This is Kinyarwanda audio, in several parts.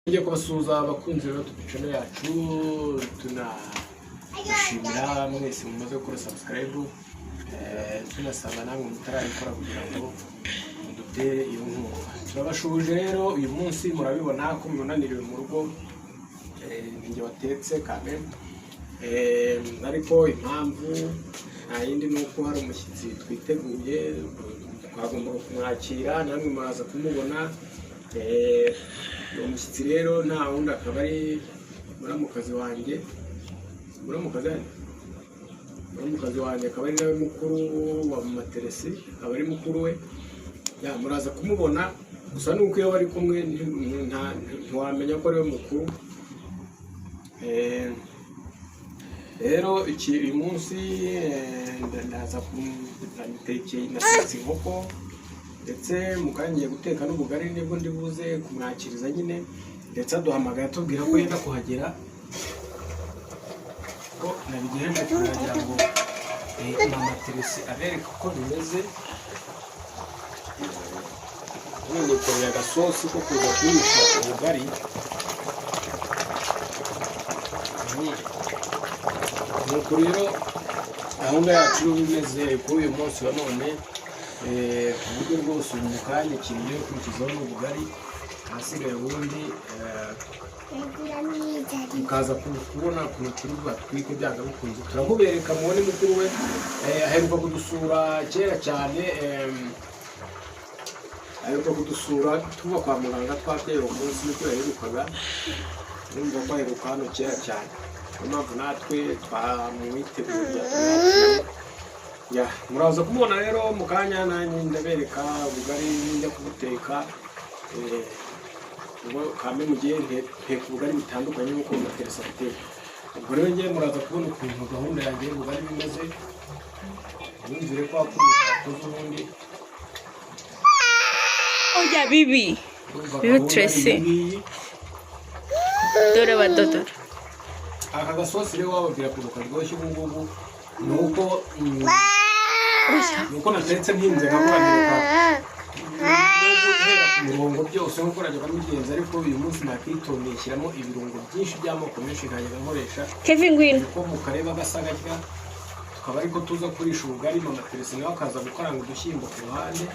Ngiye kubasuhuza abakunzi ba YouTube channel yacu, tunashimira mwese mumaze gukora subscribe, tunasaba namwe mutarayikora kugira ngo mudutere iyo nkunga. Turabashuhuje rero. Uyu munsi murabibona ko munaniriwe mu rugo, ninjye watetse kame, ariko impamvu nta yindi ni uko hari umushyitsi twiteguye, twagombaga kumwakira, namwe muraza kumubona. Uwo mushyitsi rero nta wundi, akaba ari muramukazi wanjye. Muramukazi wanjye akaba ari nawe mukuru wa Mama Teresi, akaba ari mukuru we. Ya, muraza kumubona. Gusa nuko iyo bari kumwe ntiwamenya ko ari we mukuru. Rero iki uyu munsi ndaza namutekeye, natetse inkoko, ndetse mu kanya ngiye guteka n'ubugari, nibwo ndi buze kumwakiriza nyine. Ndetse aduhamagaye atubwira ko yenda kuhagera, ko nabigejeje kugira ngo Mama Teresi abereke uko bimeze. None nikoreye agasosi ko kuza kurisha ubugari. Nuko rero gahunda yacu uba imeze kuri uyu munsi wa none, ku buryo rwose ubu mu kanya ikintu ugiye gukurikizaho ni ubugari, ahasigaye ubundi mukaza kubona ukuntu turi batwike. Byanga bikunze turamubereka mubone mukuru we. Aheruka kudusura kera cyane, aheruka kudusura tuva kwa muganga twateye uwo munsi, nibwo yaherukaga. Urumva ko aheruka hano kera cyane, niyo mpamvu natwe twamwiteguye. Ya, muraza kumubona rero mu kanya, nanjye ndabereka ubugari njya kubuteka. Ubwo kame mugiye nteka ubugari bitandukanye nk'uko Materesa abuteka. Ubwo rero ngiye muraza kubona ukuntu gahunda yanjye y'ubugari bimeze, mwumvire ko wakuntu kakoze ubundi. Oya, bibi. Urumva Bibi gahunda ni Tracy. iyi ngiyi. Dore badodora. Aka gasosi rero wababwira ukuntu karyoshye ubu ngubu, ni uko natetse ntinze nkavuga guhera ku mirongo byose nk'uko najyaga mbigenza, ariko uyu munsi nakitondeye shyiramo ibirungo byinshi by'amoko menshi nkajyaga nkoresha. Kevin, ngwino. Uko mukareba gasa gatya, tukaba ariko tuza kurisha ubugari. Mama Teresi nawe akaza gukaranga udushyimbo ku ruhande,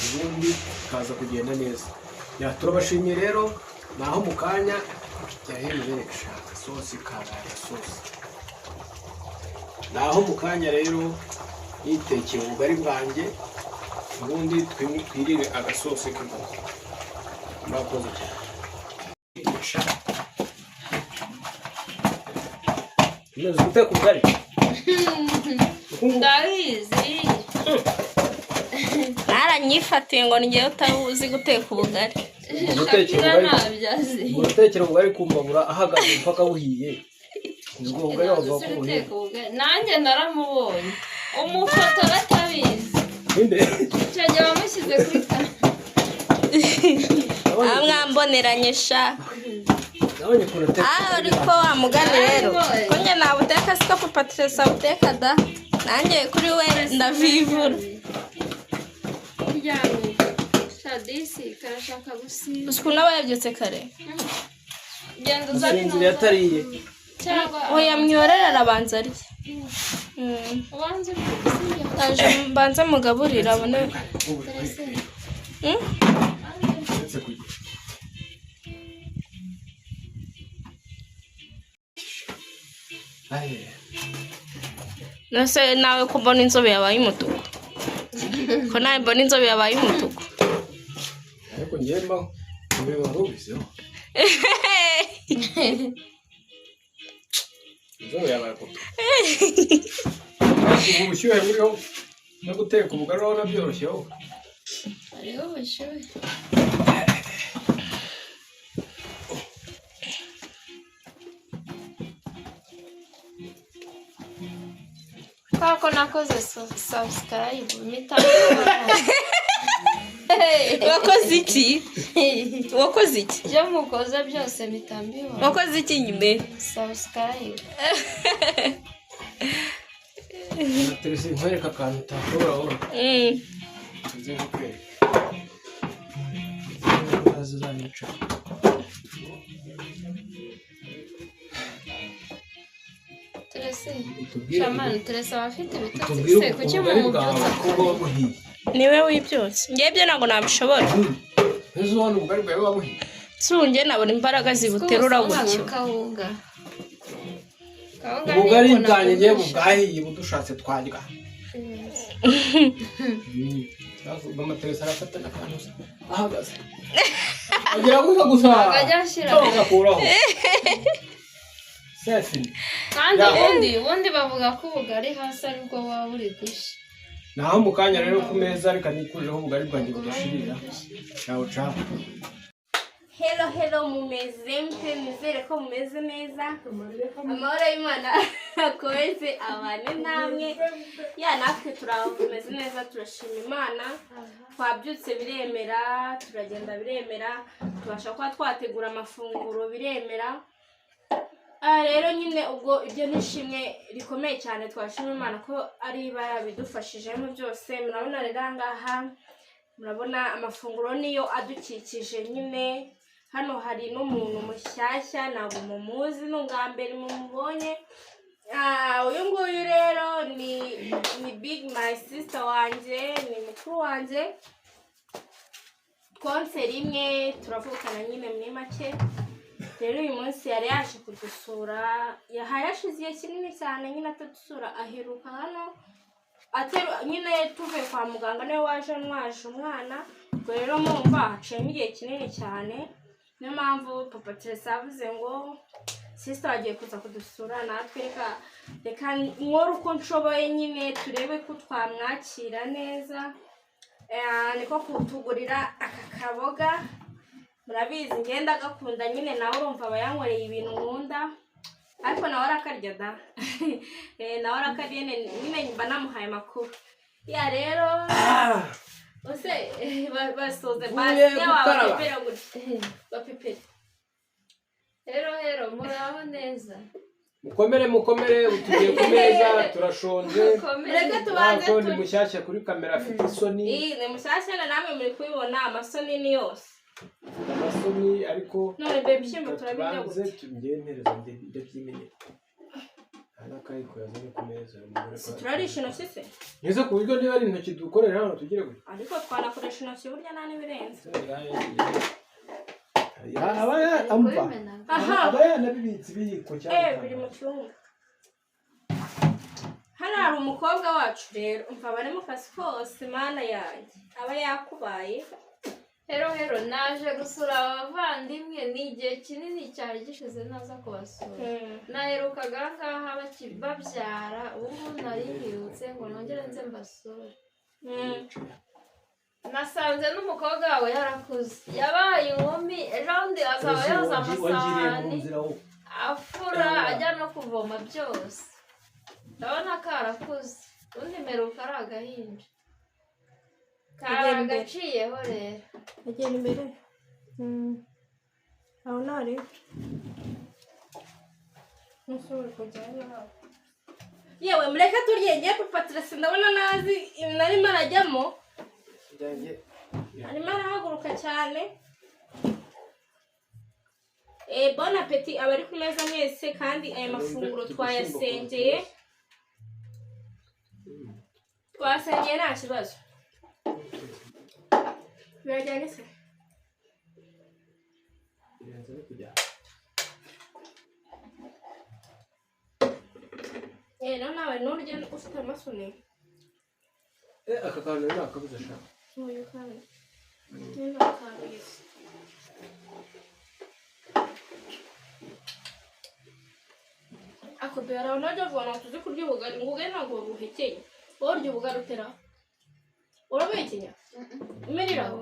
ubundi tukaza kugenda neza. Ya, turabashimiye rero, naho mu kanya yahereje agasosi kabaye agasosi. Naho mu kanya rero nitekeye ubugari bwanjye, ubundi twirire agasosi k'inkoko. Murakoze cyane. Umaze guteka ubugari? Ndabizi. Naranyifatiye ngo ngewe utazi guteka ubugari. Gutekera Shakira ubugari ntabyo azi. Gutekera ubugari ku mbabura ahagaze mpaka buhiye, ubwo bugari Ntabwo bavuga uzi ko buhiye. guteka ubugari, nanjye naramubonye umufotora atabizi. Ninde? Icyo gihe wamushyize kuri kamera. Aha mwamboneranye sha. Nabonye ukuntu ateka. Ah, ariko wa mugani rero ko njye nabuteka siko Papa Teresa abuteka da, nanjye kuri we ndavivura. Uryamye shadisi karashaka gusiba. Uzi ukuntu aba yabyutse kare. Genda uzane. Asinziriye atariye. Cyangwa Oya, mwiyorere, arabanza arye. Ubanze urye. Ndaje mbanze mugaburire abone. Uretse kujya. Aye. Nase nawe ko mbona inzobe yabaye umutuku, ko nawe mbona inzobe yabaye umutuku. Ariko njyewe mbaho mbe wari ubiziho, inzobe yabaye kopi. Ubu bushyuhe buriho no guteka ubugari urabona byoroshyeho. Hariho ubushyuhe. Kubera ko nakoze subscribe mpita Wakoze iki? Wakoze iki? Ibyo mukoze byose mpita mbibona. Wakoze iki nyine? Subscribe. Teresi, nkwereka akantu utashobora wowe. Nze nkukwereke. Utazi uzanyica. Se Utubwire shamani Teresa aba afite ibitotsi utubwire se kuki ubugari bwawe mumubyutsa? ko buba buhiye. Niwe wibyutse, ngewe ibyo ntabwo nabishobora. Ese ubona ubugari bwawe buba buhiye? Nsunge nabona imbaraga zibuterura gutyo. Kawunga. Kawunga Ubugari ni ukuntu bwanjye ngewe akundisha. bwahiye, budushatse twarya. Mama Teresa arafata n'akantu ahagaze agira gutya gusa. Akajya ashyira. Agakuraho sefini. Kandi Ya. ubundi bavuga ko ubugari hasi aribwo buba buri gushya. Naho mu kanya rero ku meza, reka nikurireho ubugari bwanjye budashirira. Ciao ciao. Hello, hello, mumeze mute? Nizere ko mumeze neza. Amahoro y'Imana akomeze abane namwe. Ya, natwe turaho, tumeze neza, turashima Imana. Twabyutse biremera, turagenda biremera, tubasha kuba twategura amafunguro biremera. Ah, rero nyine ubwo ibyo ni ishimwe rikomeye cyane, twashima Imana ko ari iba yabidufashijemo byose. Murabona rero aha ngaha, murabona amafunguro niyo adukikije nyine. Hano hari n'umuntu mushyashya, ntabwo mumuzi, ni ubwa mbere mumubonye. Ah, uyu nguyu rero ni big my sister wanjye, ni mukuru wanjye, twonse rimwe, turavukana nyine muri make. Rero uyu munsi yari yaje kudusura, yahaye hashize igihe kinini cyane nyine atadusura. Aheruka hano ateru nyine tuvuye kwa muganga, niwe waje ntwaje umwana. Ubwo rero mumva haciyemo igihe kinini cyane, niyo mpamvu papa Teresa yavuze ngo sister agiye kuza kudusura, natwe reka nkore uko nshoboye nyine turebe ko twamwakira neza. Niko kutugurira aka kaboga. Murabizi ngenda agakunda nyine, nawe urumva aba yankoreye ibintu nkunda, ariko nawe arakarya da. Nawe arakarya nyine, mba namuhaye amakuru ya rero use basoze Mvuye basi gukaraba. Wabapepera gutya bapepera. Hello, hello, muraho neza? Mukomere, mukomere, tugiye ku meza, turashonje. Mureke tubanze Ntabwo ni turye. mushyashya kuri kamera, afite isoni. Iyi ni mushyashya na namwe muri kubibona, amasoni ni yose. Afite amasoni ariko None bebe, ibishyimbo turabirya tubanze gute? tubyentereza, ndabyimenyera. Nta n'akayiko yazanye ku meza uyu mugore. Si turarisha intoki se? Nize ku buryo niba ari intoki dukorera hano tugire gutya. Ariko twanakoresha intoki burya, nta n'ibirenze. Aba amva Aha. aba yanabibitse ibiyiko cyangwa Eh, biri mu cyumba. Hano hari umukobwa wacu rero, umva bari mu kazi kose, mana yanjye, aba yakubaye. Hello, hello, naje gusura abavandimwe. Ni igihe kinini cyari gishize naza kubasura. Naherukaga aha ngaha babyara. Ubu ngubu nari nibutse ngo nongere nze mbasure. Nasanze n'umukobwa wawe yarakuze, yabaye inkumi. Ejo bundi azaba yoza amasahani, afura, ajya no kuvoma byose. Ndabona karakuze, ubundi mperuka ari agahinja. Karagaciyeho rero. Agenda imbere aho ntari ntusubire kujyayo. Yewe, mureke turye. Ngiye papa Teresa, ndabona nazi ibintu arimo arajyamo, arimo arahaguruka cyane. Bon appétit abari ku meza mwese, kandi aya mafunguro twayasengeye, twasengeye, nta kibazo. Birajyanye se? Birenze no kujyana. Rero nawe nturye ufite amasoni. Aka kantu rero nakabuze sha. Uyu kandi niba kabizi. Ako dore abantu bajya bavuga ngo tuzi kurya ubugari, ngo ubugari ntabwo buhekenya. Wowe urya ubugari utera, urabuhekenya umiriraho?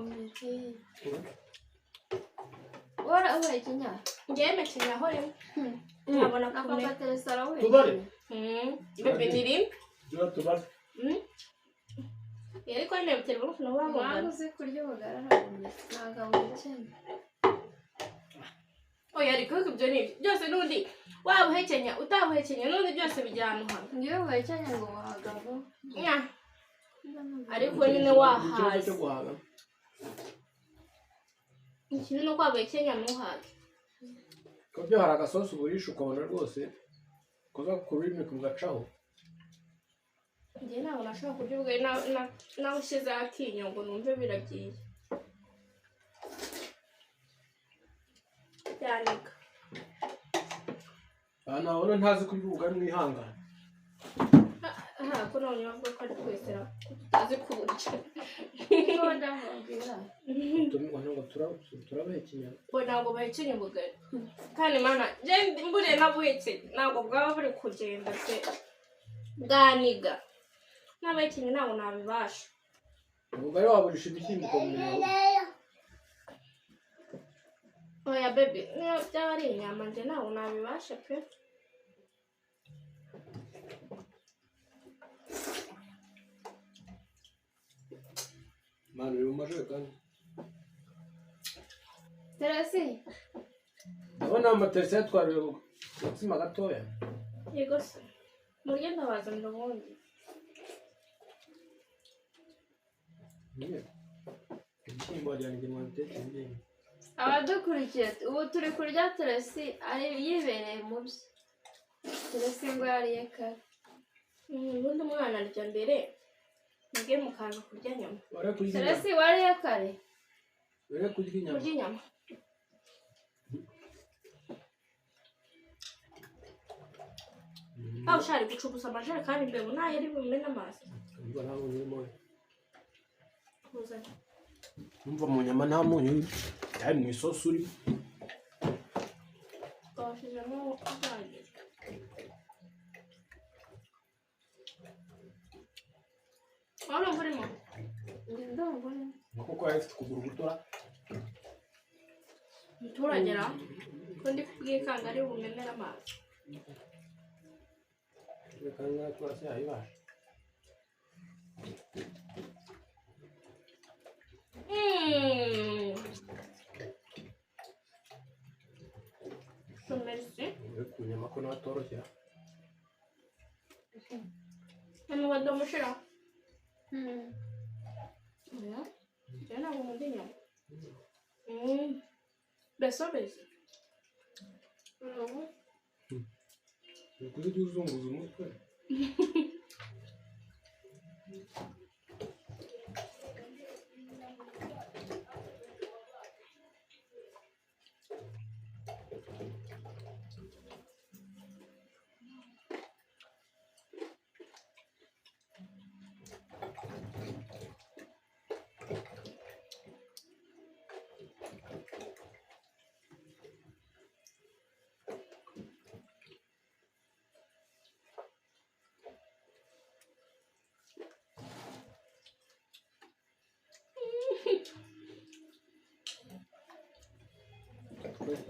Wara uhekenya? Ngewe mpekenyaho rimwe nkabona Na kumenya. papa Teresa Tubare. arawuhekenya. Bebe, ni rimwe. Tuba tubare. Ariko nyine biterwa n'ukuntu uba Umwana wabugana. uzi kurya ubugari arabumira, ntabwo abuhekenya. Oya, ariko ibyo ni ibyo byose n'ubundi, waba uhekenya utabuhekenya, n'ubundi byose bijya ahantu hamwe. Ngewe buhekenya ngo buhaga vuba. Nya. Ariko nyine Ikibazo wahaze. cyo guhaga. Ikibi ni uko wabuhekenya ntuhage. Ko byo hari agasosi ugurisha ukabona rwose. Koza ku rurimi kugacaho. Njye ntabwo nashobora kurya ubugari nawe ushyizeho akinyo ngo numve biragiye. Byanika. Aha nabona ntazi kurya ubugari mwihangane. Aha ko none bavuga ko ari twese ko tutazi kuburya. Niba ndahambira. Ngo turabahekenya. Ngo ntabwo bahekenya ubugari. Kandi mana njye mburiye nabuhekenya ntabwo bwaba buri kugenda pe. Bwaniga. N'abahekenye ntabwo nabibasha. Ubugari waburisha ibishyimbo ukamenya. Oya baby, niyo byaba ari inyama njye ntabwo nabibasha pe. Mwana uri mu majerekani. Teresi. Ndabona amateresi yatwariwe agatsima gatoya. Yego se. Murye ndabazanira ubundi. Ibishyimbo wagira ngo mwabitetse ibishyimbo. Abadukurikiye ubu turi kurya Teresi ari yibereye mu bye. Teresi ngo yariye kare. Ubundi umwana arya mbere mwebwe mukaza kurya nyuma. Teresi wariye kare? Wari kurya inyama. Kurya inyama. Aho ushaka gucugusa amajerekani mbere ntayo ari bumene amazi. Umva nta munyu urimo. Umva mu nyama nta munyu urimo. Cyari mu isosi urimo. Twabashijemo uhagije. Aho urumva urimo? Ndumva urimo. Kuko yari ifite ukuguru gutora. Umuturage ko ndi kubwikanga ari bumenere amazi. Reka natwe yayibasha. Merci. Uri ku nyama ko natoroshye. Hano badamushira. Oya. Njye ntabwo nkunda inyama. Beso bese. Uri kuzijya uzunguza umutwe.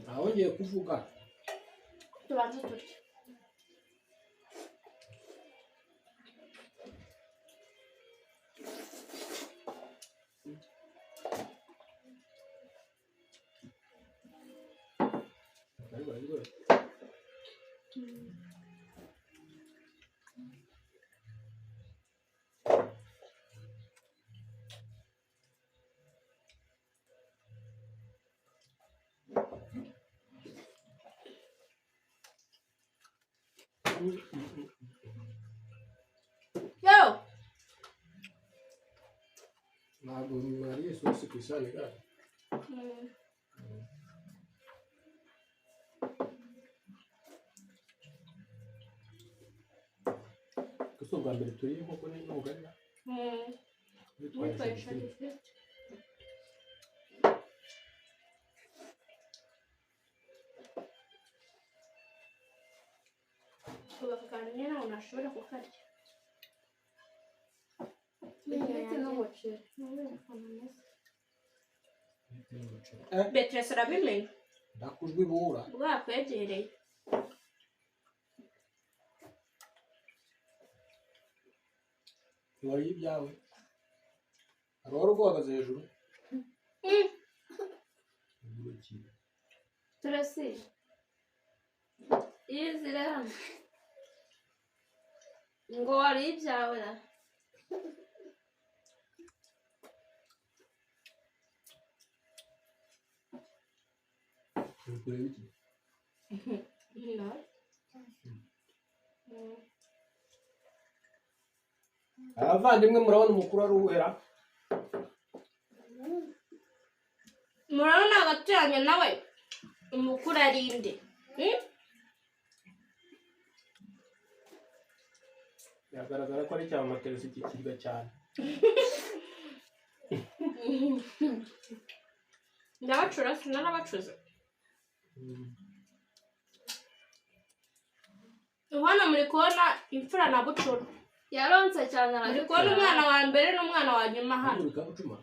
Ntawongeye kuvuga. Tubanze turye. Yo! Ntabwo mwariye isosi ku isahani yayo. Gusa ubwa mbere turiye inkoko n'ubugari. Witwaye ifiriti. Ubakakanya ntabwo nashobora kukarya. Ifiriti n'umuceri. Beatrice arabimenya. Ndakujwe ibura. Bwakwegereye. Wariye ibyawe. Hari uwari uguhagaze hejuru. Teresi. Yizire hano. Ngo wariye ibyawe ra. Uri kureba iki? No. Abavandimwe, murabona umukuru ari uwera. Murabona hagati yanjye nawe umukuru ari inde? Biragaragara ko ari cya materusi kikirya cyane. Ndabacura, sinanabacuze. Ubu hano muri kubona imfura na bucura. Yaronse cyane. Muri kubona umwana wa mbere n'umwana wa nyuma hano. Kabucuma.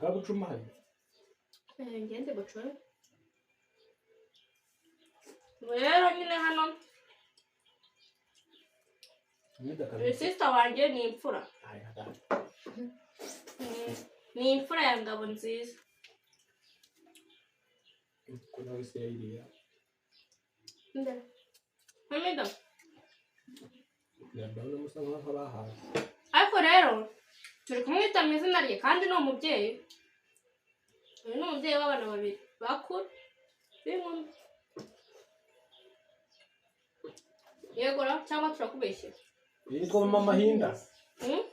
Kabucuma hano. Ngende bucura. Ubu rero nyine hano uyu sister wanjye ni imfura. Ni imfura ya Ngabo Nziza. Ariko rero turi kumwita mu izina rye kandi ni umubyeyi. Uyu ni umubyeyi w'abana babiri bakuru b'inkumi. Yego cyangwa turakubeshyera? Yitwa Mama Mahinda.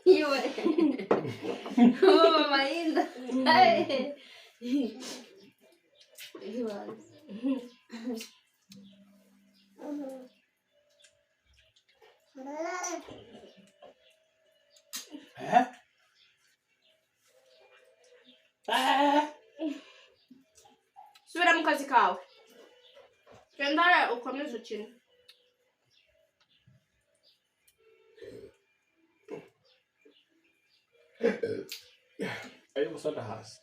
Iwe. Mama Mahinda. Subira mu kazi kawe. Genda hariya ukomeze ukine. Ayo gusa hasi.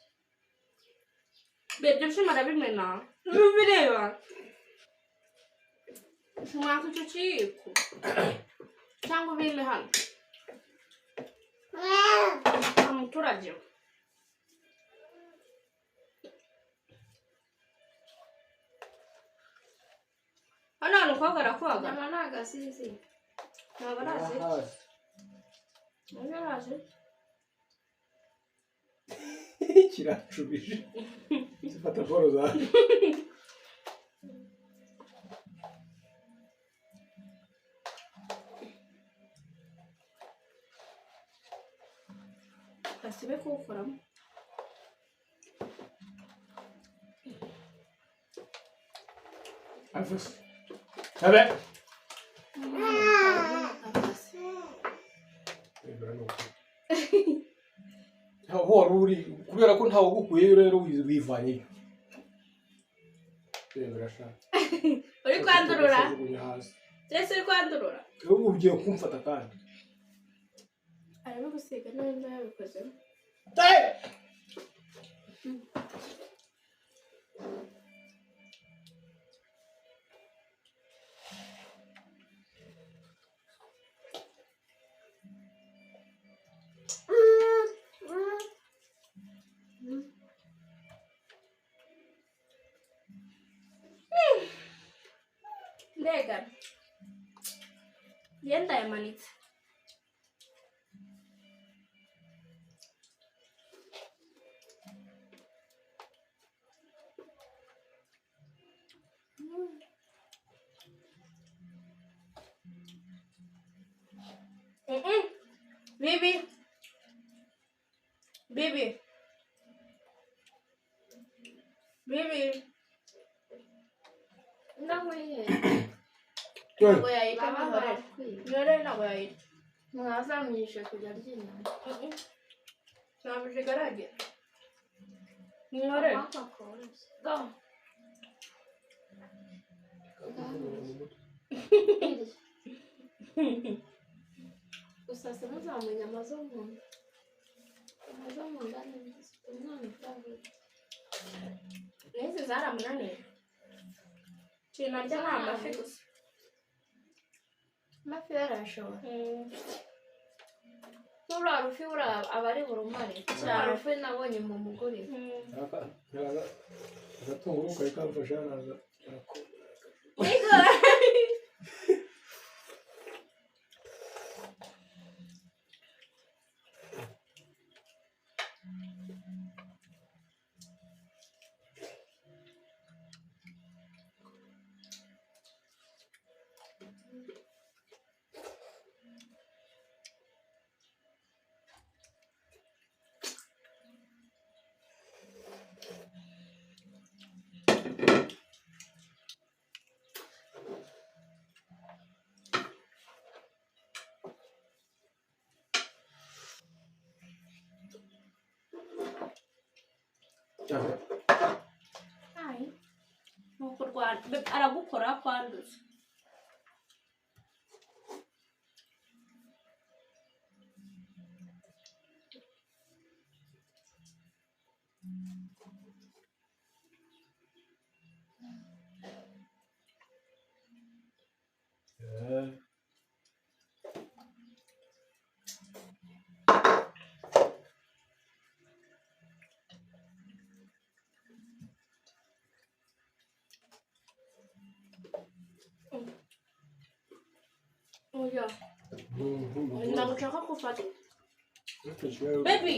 Ibyo byuma arabimena. Ntubireba. Mwaka icyo kiyiko. Cyangwa ubime hano. Umuturage. Hano hantu umukobwa arakoga. Nyama ni agasizi. Ntabwo arazi. Ntabwo arazi. Kiracubije. Zifata boro zawe. Basibe kuwukoramo. Abe. Aho wari uri kubera ko ntawe ugukuyeyo rero wivanyeyo. Uri kwandurura. Ndetse uri kwandurura. Ubu ugiye kumfata kandi. Arimo gusiga neza yabikozemo. Mbega yenda yamanitse. Bibi, bibi, bibi. Ndakwiye. Ntabwo yayirya mwihorere. Mwihorere ntabwo yayirya. Mwazamwishe kujya arya inyama. Ntabwo igaragara. Mwihorere. Gusa simuzamu inyama zo mu nda. Inyama zo mu nda ni nziza. Umwana utavuga. N'izi zaramunaniye. Ikintu arya ni amafi gusa. Amafi yarashobora. Nturiya rufi aba ari burumare. Uriya rufi nabonye mu mugore. Agatunguru kari kamfashe haraza. Cyane. Ayi. Ni ukurwana. Bebe, aragukora kwanduza. Eh, Oya. mhm. Ntabwo nshaka gufata. Uretse ikibazo- Baby.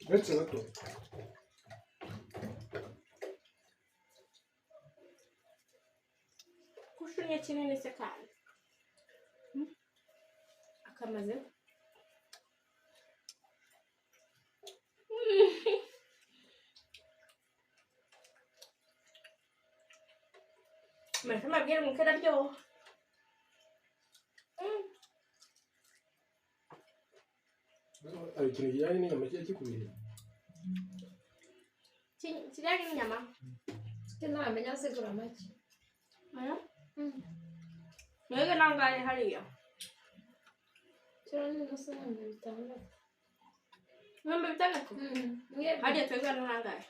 Uretse gato. Kushunya kinini se kandi. Hmm? Akamaze. Mureke mbabwire ngo kararyoha. Mm. Hari ikintu kijyanye n'inyama kijya kikubirira. Kijyanye n'inyama. Sinamenya zigura make. Oya. Mwebwe nangahe hariya? Kiro n'inusu 6,000. 6,000? Mwebwe Hariya twebwe hano nangahe?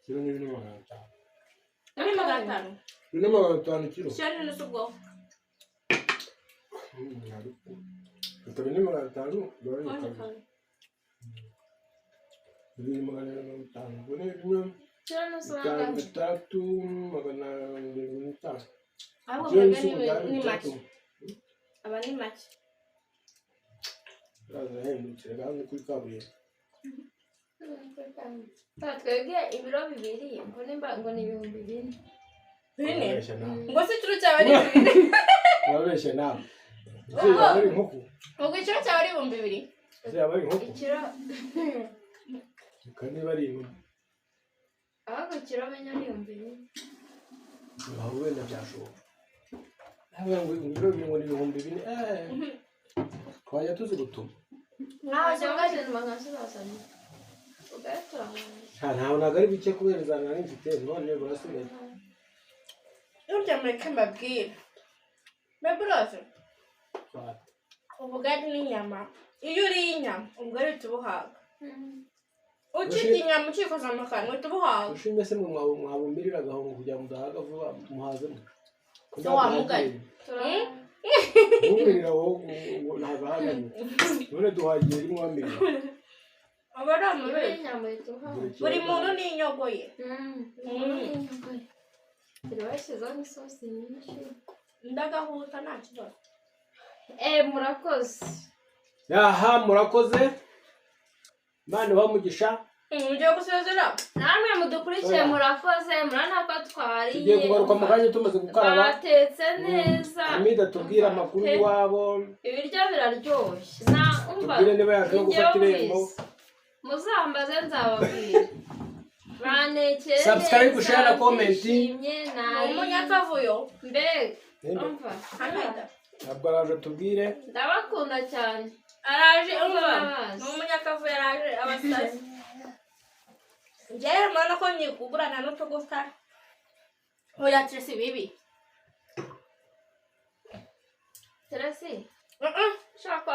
Kiro ni 4,500. 4,500. 4,500 kiro. Kiro n'inusu ubwo. Ikaba 4,500 gabanya Konti kabiri. kabiri. 2,250. Ubwo ni bimwe kiro n'inusu bitanu nangahe? bitandatu 250. Ahubwo Kiro mwebwe n'inusu byari ni bitandatu. make. Aba ni make. Zirahendutse reka hano kuri kaburimbo. Twebwe ibiro bibiri ngo nimba ngo ni 4,000. Bine. Urabeshya nawe. Ngo se ikiro cyawe ari bibiri. Urabeshya nawe. Ese yaba ari inkoko? Ubwo ikiro cyawe ari 2,000. Ese yaba ari inkoko? Ikiro Reka niba ari inuma. ahubwo ikiro menya ni 4,000. Aho wenda byashoboka. Nawe ngo ibiro bibiri ngo ni 4,000. Eh. Twajya tuzi gutuma. Nkaho Nkaho cyangwa cyangwa nkazibazanira. Ubwayo turahaye. Ntabwo ntabwo ari bike kubera inzara nari mfite none burasigaye. Burya mureke mbabwire. Mbega urazi? Ubugari n'inyama. Iyo uriye inyama, ubugari uhita ubuhaga. Ukirya inyama ukikoza mu kanwa uhita ubuhaga. Ushimye se mwe mwabumirira agahungu kugira ngo mudahaga vuba muhazemo. Se wamugaye. Turahaye. Ntumirira wowe ntabwo ahaganye. None duhagiye rimwe wamirira. Aba ari Iyo amabere. uriye inyama uhita uhaga. Buri muntu n'inyogo ye. Bari bashyizeho n'isosi nyinshi. Ndagahuta nta kibazo. Murakoze. Aha murakoze. Imana ibahe umugisha. Ugiye gusezera? Namwe mudukurikiye murakoze, murabona ko twariye. Tugiye kugaruka mu kanya tumaze gukaraba. Batetse neza. Hamida tubwire amakuru y'iwabo. Ibiryo biraryoshye. Na umva. Tubwire niba yaje no gufata irembo. Muzambaze nzababwira. Banekeye neza. Subscribe, share na comment. Ndishimye, Ni nariye. umunyakavuyo. Mbega. Ninde? Umva. Hamida. Ntabwo araje tubwire. Ndabakunda cyane. Araje umva. Ndabazi. Ni umunyakavuyo araje abasazi. Njyewe murabona ko nyigugurana n'utugufa. Oya Tracy bibi. Tracy. Uh-uh. Ushaka